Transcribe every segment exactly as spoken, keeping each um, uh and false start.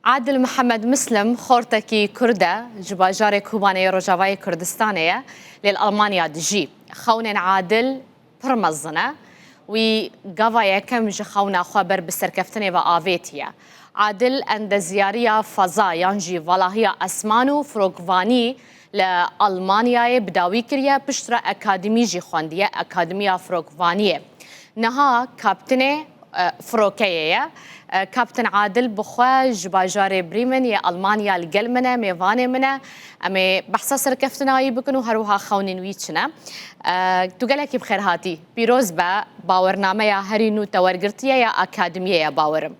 Adil Mihemed Mislim xortekî Kurd e, ji bajarê Kobanê yê Rojavayê Kurdistanê ye, lê li Almanya dijî. Xewnên Adil pir mezin e. Wî gava yekem ji xewna xwe ber bi serkeftinê ve avêtiye. Adil endezyariya feza yan jî valahiya esman û firokvanî li Almanyayê bi dawî kiriye, piştre akademî jî xwendiye, Akademiya Firokvaniyê. Niha kaptinê, e, firokeyê ye. E, Kaptin Adil bi xwe ji bajarê Bremen yê Almanya li gel min e, mêvanê min e. Em ê behsa serkeftina wî bikin û her wiha xewnên wî çi ne. E, tu gelekî bi xêr hatî. Pîroz be, bawernameya herî nû te wergirtiye ya akademiyê ye, bawerim.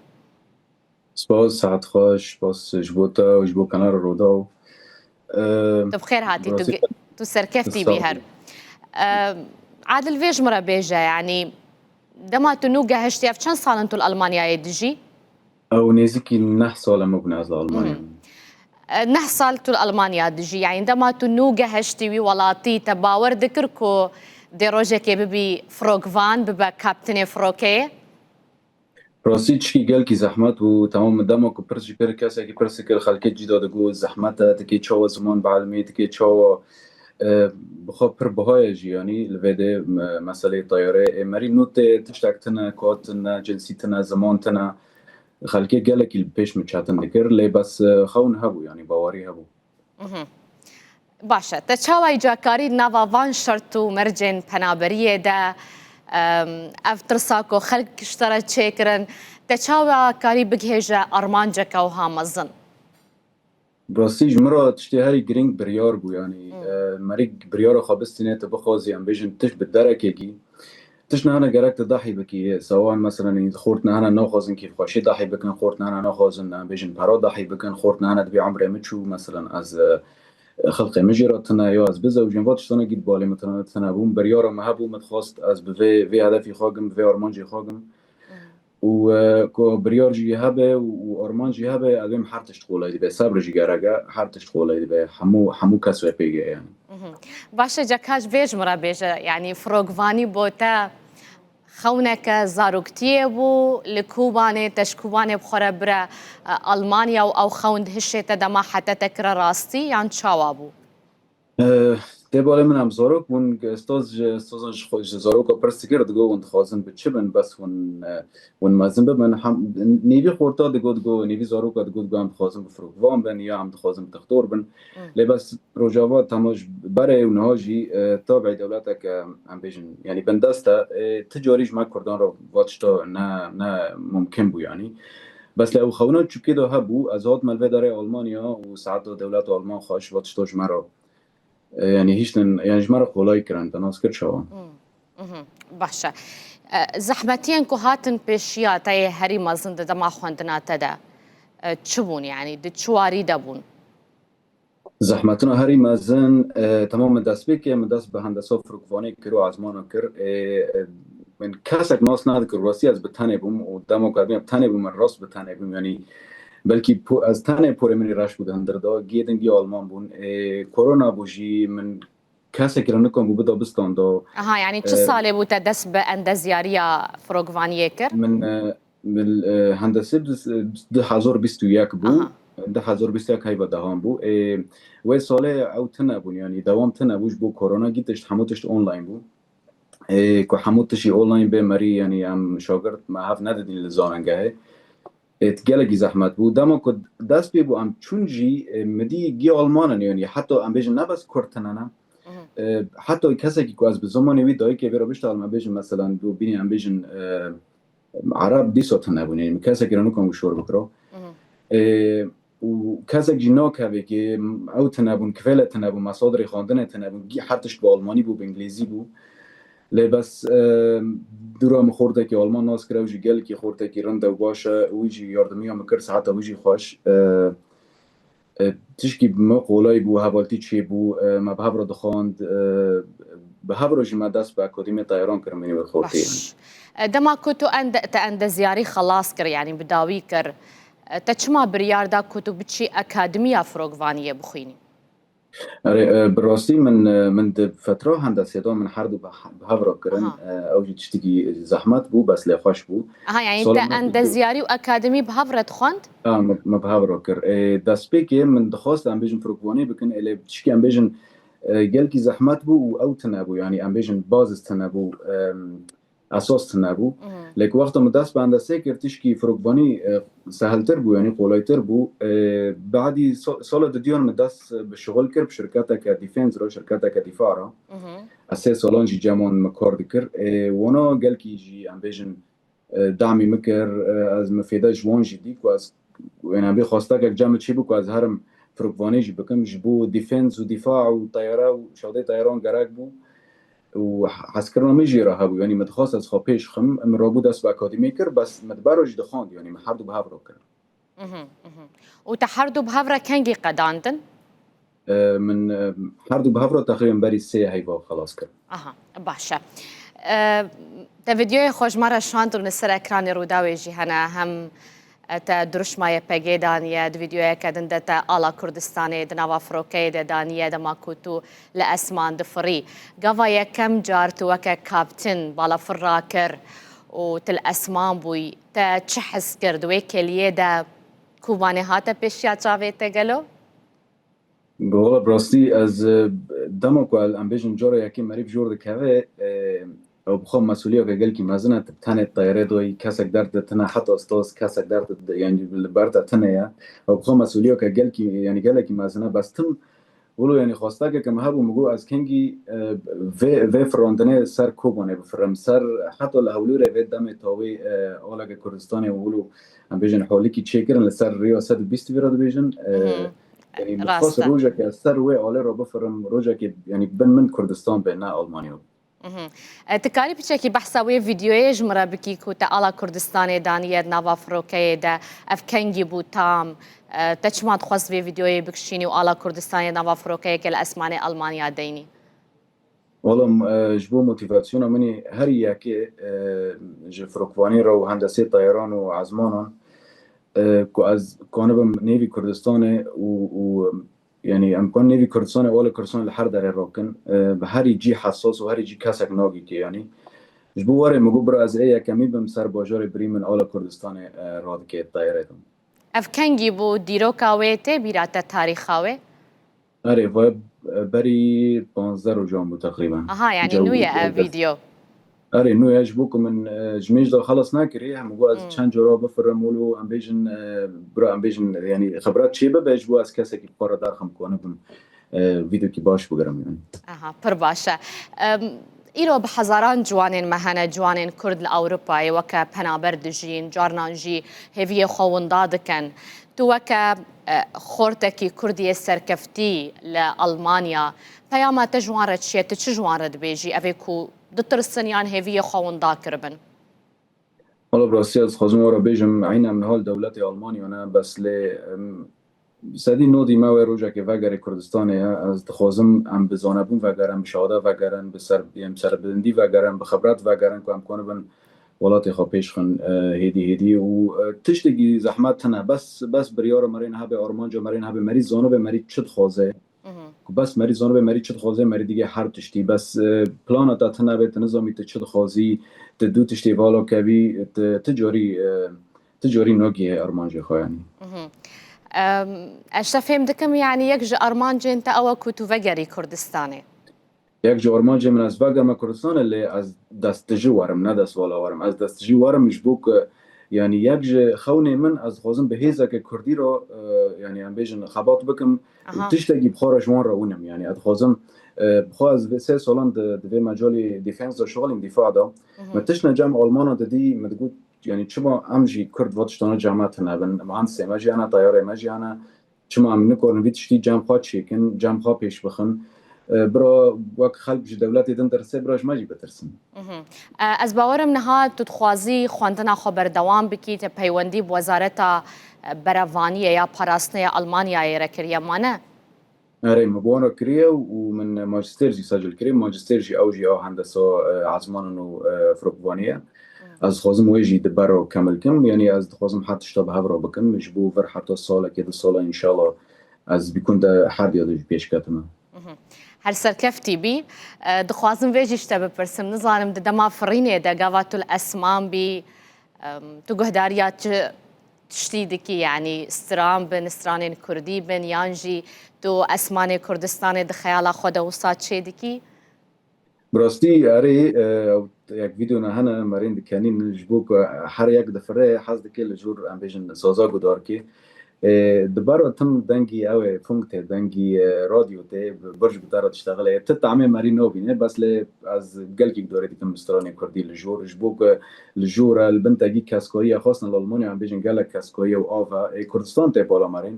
Spas, saet xweş, spas ji bo te û ji bo Kenara Rodaw. E, Tu bi xêr hatî, tu, ge- tu serkeftî bî her. E, Adil, vê ji min re bêje, yanî dema tu nû gehiştî, ev çend sal in tu li Almanyayê dijî? Ew nêzîkî neh sal em bûne ez li Almanya. E, neh sal tu li Almanya dijî, yanî dema tu nû gehiştî wî welatî, te bawer dikir ku dê rojekê bibî firokvan, bibe kaptinê firokeyê? Rastî tişkî gelkî zehmet bû. Temam, dema ku pirs jî kir, kesekî pirs dikir, xelkê cî de digot, zehmet e, tikê çawa ziman bielmê, tikê çawa, e, bi xwe pir biha ye jî, yanî li vê de me-, meseleyê tayarê. Ê, merî nû tê, tiştek tine, kod tine, cinsî tine, ziman tine. Xelkê gelekî li pêş min çetin dikir, lê bes, e, xewn hebû, yanî bawerî hebû. Mhm. Baş e. Te çawa îcakarî nava van şert û mercên penaberiyê de, em, ev tirsa ku xelk ji te re çêkirin, te çawa karî bigihêje armanceke wiha mezin? Rastî ji min re tiştê herî girîng biryar bû, yanî, Hmm. e, merî biryara xwe bistîne, tu bixwazî, em bêjin, tişt bi derekekî, Tişt nehane gerek tu dahî bikî, sawan, meselen, xort nehane naxwazin kêfxweşî dahî bikin, xort nehane naxwazin, em bêjin, pera dahî bikin, xort nehane dibê emrê min çû, meselen, ez, e, xelqê min jê re tune, ya ez bizewicim, va tiştane gît balê min tune, tune bûm, biryara min hebû, min dixwast ez bi vê, vê hedefî xwe gim, bi vê armancê xwe gim. Û, e, ku biryar jî hebe û, û armanc jî hebe, ez bêm her tişt qolay dibe, sebr jî gerek e, her tişt qolay dibe, hemû, hemû kes wê pêge, yanî. Mhm. Baş e, ceka ji vê ji min re bêje, yanî firokvanî bo te xewneke zaroktiyê bû, li Kobanê, te ji Kobanê bi xwe re bire, e, Almanya û ew xewn dihişê te dema hete te kire rastî, yan çawa bû? E, tê balê min em zarok bûn, stoz ji, stozan ji xwe, ji zaroka pirs dikir, digot hûn dixwazin bi çi bin, bes hûn, e, hûn mezin bibin. Hem, nêvî xorta digot, digot, nêvî zaroka digot, digot em dixwazin bi firokvan bin, ya em dixwazin bi dixtor bin. Hmm. Lê bes Rojava tema ji berê û niha jî, e, tabî dewleteke, em bêjin, yanî bindest e, e, ti carî ji me Kurdan re va tişta ne, ne mumkin bû, yanî. Bes lê ew xewna çûkê de hebû, ez hatime li vê derê Almanya û saeta dewleta Alman xweş va tişta ji me re, e, yanî hiştin, yanî ji me re qolay kirin, te nas kir çawa? Hmm, mhm, baş e. E, zehmetiyên ku hatin pêşiya te yê herî mezin di dema xwendina te de, e, çi bûn, yanî di çi warî de bûn? Zehmetina herî mezin, e, temam min destpêkê, min dest bi hendesa firokvanê kir û ezmana kir. E, e, min kesek nas nedikir, rastî ez bi tenê bûm û dema ku ez bi tenê bûm, min rast bi tenê bûm. Yanî belkî po-, ez tenê porê min ê reş bû di hundir de, gê din gê Alman bûn. E, korona bû jî, min kesekî re nikan bû bida bistan de. Aha, yanî çi, e, salê bû te dest bi endezyariya firokvaniyê kir? Min, e, Min, e, hendesê bi, du hezar bîst û yek bû. Aha. Du hezar bîst û yek heyva dehan bû. Ê, wê salê ew tune bûn, yanî dewam tune bû ji bo korona, gî tişt, hemû tişt online bû. Ê, ku hemû tiştî online bê merî, yanî em şagirt me hev nedidîn li zanengehê. Ê, gelekî zehmet bû. Dema ku dest pê bû em çûn jî, ê, min dî gî Alman in, yanî heta em bêjin ne bes Kurd tune ne. Mhm. Ê, heta kesekî ku ez bi zimanê wî dayikê vê re biştalim, em bêjin, meselen, bû bînî em bêjin, e, Ereb dîsa tune bûn, yanî min kesekî re nikan şor bikira. Mhm. Ê, û kesek jî nakevê kê, ew tune bûn, kifêlê tune bûn, mesadê rêxandinê tune bûn, gî her tişt bi almanî bû, bi îngilîzî bû. Lê bes, e, dûra min xortekî alman nas kir, ew jî gelekî xortekî rind e û baş e, wî jî yardimiya min kir, seheta wî jî xweş. E, E, tişkî bi me qolay bû, hevaltî çêbû, e, me bi hev re dixwand, e, bi hev re jî me dest bi Akademiyê Teyaran kir, min ê xortê. Baş. E, dema ku tu ende-, te endezyarî xelas kir, yanî bi dawî kir, e, te çima biryar da ku tu biçî Akademiya Firokvaniyê bixwînî? Erê, e, bi rastî min, e, min di fetra hendesê de min her du bi he-, bi hev re kirin. Aha. E, ew jî tiştekî zehmet bû, bes lê xweş bû. Aha, yani Sala te min endeziyarî û akademî bi hev re dixwend? Ha, min, min bi hev re kir. E, destpêkê min dixwest em bêjin firokvanî bikin, ê lê tişkî em bêjin, e, gelkî zehmet bû û ew tune bû, yani em bêjin bazis tune bû. E, esas tune bû. Mhm. Lê ku wexta min dest bi hendesê kir, tişkî firokvanî, e, seheltir bû, yanî qolaytir bû. E, badî sa-, sala dudiyan min dest bi şixul kir, bi şirketeke defense re, şirketeke dîfa re. Mhm. Ez sê salan jî cem wan min kar dikir. E, wana gelkî jî, em bêjin, e, damî min kir, e, ez min fêde ji wan jî dî ku ez, yani, em bê xwestekek cem min çêbû ku ez herim firokvanî jî bikim, ji bo defense û dîfa û teyare û şewdê teyaran gerek bû. û hezkirina min jî re hebû, yanî min dixwest ez xwe pêş xim, min rabû dest bi akademiyê kir, bes min di ber re jî dixwand, yanî min her du bi hev re kir. Mhm, mhm. Û te her du bi hev re kengî qedandin? E, min, e, her du bi hev re teqrîben berî sê heyva xelas kir. Aha, baş e. E, te vîdeoyê xwe ji me re şand û li ser ekranê Rûdawê jî hene, hem Te dirûşma YPG'ê daniye, di vîdeoyeke din de te ala Kurdistanê di nava firokeyê de daniye, dema ku tu li esman difirî. Gava yekem car tu weke kaptin balafir rakir û tu li esman bûyî, te çi his kir di wê keliyê de? Kobanê hate pêşiya çavê te gelo? Wala bi rastî ez, e, dema ku em bêjin cara yekê merî bi jor dikeve, e, ew bi xwe mesûliyeke gelkî mezin e, tu bi tenê teyarê doyî, kesek der te tine, heta stos, kesek der te, yanî li ber te tine ye. Ew bi xwe mesûliyeke gelkî, yanî gelekî mezin e, bes tim wilo, yanî xwestekeke min hebû, min got ez kengî, e, vê, vê firandinê ser Kobanê bifirim, ser heta li Hewlêrê vê demê tawê, e, aleke Kurdistanê wilo em bêjin holikî çêkirin li ser rêya sed û bîst vê re dibêjin. E, Mhm. Yanî min Rast dixwest e. rojeke ez ser wê alê re bifirim, rojekê, yanî bin min Kurdistan be, ne Almanya. Mhm. E, tu karî piçekî behsa wê vîdeoyê ji min re bikî ku te ala Kurdistanê daniye di nava firokeyê de, ev kengî bû tam? E, te çima dixwest vê vîdeoyê bikişînî û ala Kurdistanê di nava firokeyeke li esmanê Almanya deynî? Wala, e, ji bo motivasyona min ê herî yekê, e, ji firokvanî re û hendesê teyaran û ezmanan, e, ku ez kanibim nêvî Kurdistanê û, û, yanî em kan nêvî Kurdistanê û ala Kurdistanê li her derê rakin, e, bi herî cî hesas û herî cî kesek nagîtê, yanî ji bo warê min got bira ez ê yekemî bim ser bajarê birî min ala Kurdistanê, e, radikê teyarê de. Ev kengî bû, dîroka wê tê bîra te, tarîxa wê? Erê, va, e, berî panzdeh rojan bû teqrîben. Aha, yani Cem nû ye ev vîdeo. Erê, nû ye, ji bo ku min, e, ji mêj de xelas nekirî, em got ez Hmm. çend cara bifirim, wilo em bêjin, e, bira em bêjin, yani xebrat çê bibe, ji bo ez kesekî bi xwe re derxim ku nebim, e, vîdeokî baş bigirim, yani. Aha, pir baş e. Em, îro bi hezaran ciwanên me hene, ciwanên Kurd li Ewropayê weke penaber dijîn, carinan jî hêviyê xwe winda dikin. Tu weke, e, xortekî Kurdiyê serkeftî li Almanya, peyama te ji wan re çi ye? Tu çi ji wan re dibêjî? Ev ê ku ditirsin yan hêviyê xwe winda kiribin? Wala bi rastî ez dixwazim we re bêjim, eyna min hal dewletê Almanya ne, bes lê, em, sedî nodî me wê rojekê vegerê Kurdistanê ye. Ez dixwazim em bi zanebûn vegerin, bi şehada vegerin, bi ser, em serbilindî vegerin, bi xibret vegerin ku em kanibin welatê xwe pêş xin, e, hêdî hêdî. Û, e, tiştekî zehmet tine. Bes, bes biryara merê niha be, armanca merê niha be, merî zanibe merî çi dixwaze. Mhm. Ku bes merî zanibe merî çi dixwaze, merî digê her tiştî. Bes, e, plana te tine be, tu nizamî tu çi dixwazî, tu du tiştê vala kevî, tu, tu carî, e, tu carî nagihê armancê xwe, yanî. Mhm. Em, ez te fêm dikim, yanî yek ji armancên te ew e ku tu vegerî Kurdistanê. Yek ji armancên min ez vegerme Kurdistanê, lê ez destijî werim, ne destvala werim. Ez destijî werim ji bo ku, yanî yek ji xewnê min, ez dixwazim bi hêzeke Kurdî re, e, yanî em bêjin xebat bikim û Aha. tiştekî bi xwe re ji wan re winim. Yanî ez dixwazim, e, bi xwe ez vê sê salan di, di vê mecalê defense de şixulîm, dîfa de. Mhm. Me tiştine cem Almanan didî, me digot, yanî çima em jî Kurd va tiştana cem me tune bin? Muhendisê me jî hene, teyarê me jî hene. Çima em nikarin vî tiştî cem xwe çêkin, cem xwe pêş bixin? E, bira wek xelk ji dewletê din ditirse, bira ji me jî bitirsin. Mhm. E, ez bawerim niha tu dixwazî xwendina xwe berdewam bikî, te peywendî bi Wezareta, e, Berevaniyê ya Parastinê ya Almanyayê re kiriye, ma ne? Erê, min bi wan re kiriye û min majistêr jî secil kiriye. Majistêr jî ew jî a hendesa, e, ezmanan û, e, firokvaniyê ye. Ez dixwazim wê jî di ber re kemil kim. Yanî ez dixwazim her tişta bi hev re bikim. Ji bo vir heta salekê, du sala înşallah Ez bi kunda herdiya de jî pêş ketime. Her serkeftî bî. E, dixwazim vê jî ji te bipirsim. Nizanim di dema firînê de gava tu li Esman bî, em, tu guhdariya çi tiştî dikî, yanî stran bin, stranên kurdî bin, yan jî tu esmanê Kurdistanê di xeyala xwe de wisa çê dikî? Bi rastî erê, e, yek vîdeo ne hene, merên dikenîn, ji bo ku her yek difire hez dike li jor, em bêjin, saza guhdar ke. E, di ber tim dengî ew ê funk tê, dengî, e, radyo tê, bi birj bi te re diştexile. Ti tamê merî nabîne, bes lê ez gelkî guhdarî dikim stranê kurdî li jor, ji bo ku li jor e, li bin tegî keskayiya xwestin li Almanya, em bêjin gelek keskayiya û av e. Ê Kurdistan tê bala merên.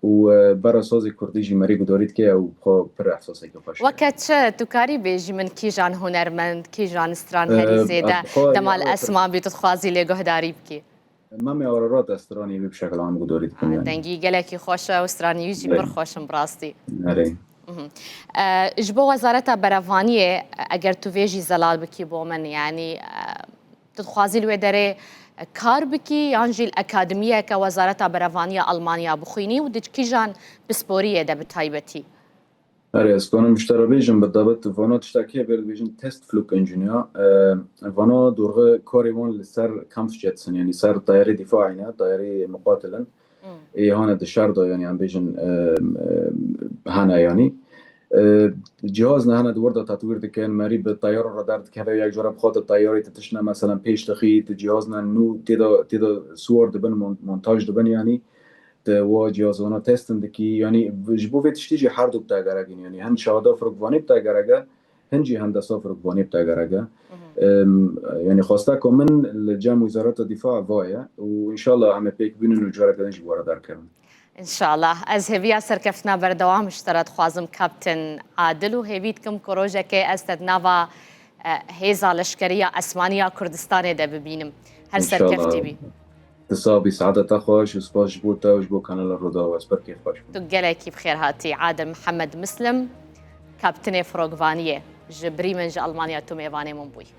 Û, e, bera sazê kurdî jî merî guhdarî dike û xwe pir ehsaseke xweş e. Weke çi? Tu karî bêjî min kîjan hunermend, kîjan stran herî E, zêde ez dixwa dema li ew Esman bî tu dixwazî lê guhdarî bikî? Memê Ararat, ez stranê wî bi şekil am guhdarî dikim, yanî. Dengî gelekî xweş e û stranî wî jî Erê. Pir xweş in bi rastî. Erê. Mhm. E, ji bo Wezareta Berevaniyê, eger tu vê jî zelal bikî bo min, yanî, e, tu dixwazî li wê derê kar bikî yan jî li akademiyeke Wezareta Berevaniya Almanya bixwînî û di kîjan pisporiyê de bi taybetî? Erê, ez kanim ji te re bêjim, bi debit vana tiştekê bê dibêjin Testflugingenieur. E, vana dorxe karê wan li ser Kampfjets in, yanî ser tayarê dîfaî ne, tayarê muqatil in. Ê hane di şer de, yanî em bêjin, e, e, hene yanî. E, cihaz ne hene di wir de tetwîr dikin, merî bi teyara re derdikeve, yek cara bi xwe tu teyarê tu tişt ne, meselen pêş dixî, tu cihaz ne nû tê de, tê de siwar dibin, mon-, montaj dibin yanî. Tu wa cihazana testin dikî, yanî ji bo vê tiştî jî her du bi te gerek in, yanî hin şahada firokvanê bi te gerek e, hin jî hendesa firokvanê bi te gerek e. Em, yanî xwesteka min li cem Wezareta Dîfa va ye û înşallah em ê pêk bînin û careke din jî bi we re derkevin. Înşallah. Ez hêviya serkeftina berdewam ji te re dixwazim, Kaptin Adil, û hêvî dikim ku rojekê ez te di nava, e, hêza leşkeriya esmaniya Kurdistanê de bibînim. Her serkeftî bî. Înşallah. Ti sax bî, saeta te xweş û spas ji bo te û ji bo kanala Rûdaw. Ez pir kêfxweş bûm. Tu gelekî bi xêr hatî. Adil Mihemed Mislim, kaptinê firokvaniyê, ji birî min ji Almanya tu mêvanê min bûyî.